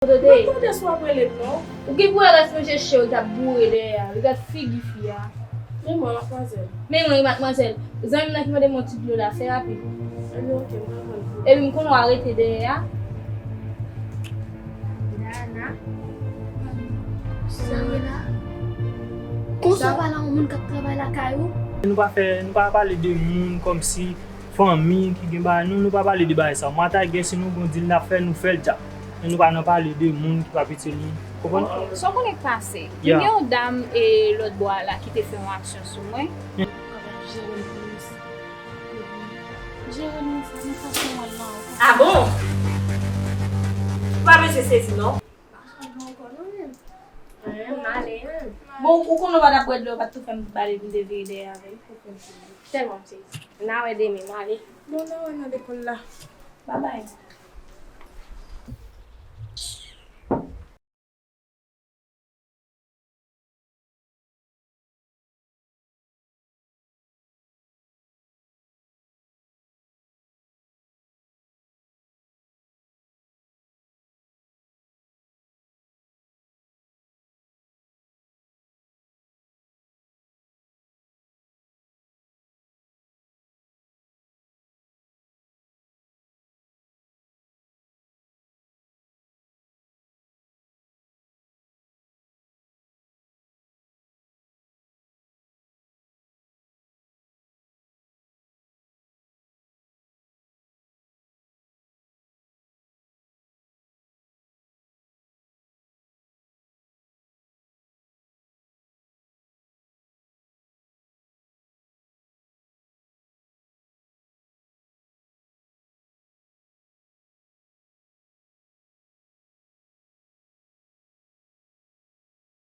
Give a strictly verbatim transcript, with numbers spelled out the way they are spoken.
Kote w te ye? Mwen pa tande si w ap rele m non. Ou gen pou wè lòt mwen chèche w, li t ap boure dèyè a. Li gad figi fi a. Men mwen, madmwazèl. Men mwen, madmwazèl. Zanmi m nan ki mande m yon ti dlo la, fè rapid. Ebyen, oke, m pral pran dlo. Epi m konnen w a rete dèyè a. Dayana. Sa vre la? Konsa w pale a yon moun k ap travay lakay ou? Nou pa fè, nou pa pale de moun kòmsi fanmi ki gen bagay. Nou, nou pa pale de bagay sa. Mwen ak Tiger, si nou gen yon deal n ap fè, nou fè l dja. Men nou pa nan pale de moun ki p ap itil nou. Konprann? Ok, sa w konnen k pase. M gen yon dam e lòt bò a la ki te fè yon aksyon sou mwen. Jere nou sa, nou pa fè wòl la ankò. Ah bon? Ou pa bezwen sezi non. Bon, ou konnen w pa t ap bwè dlo, w pa t tou fè m bale m te vire dèyè avè l. Tèlman m sezi. N a wè demen, m ale. Bon, n a wè nan lekòl la. Babay.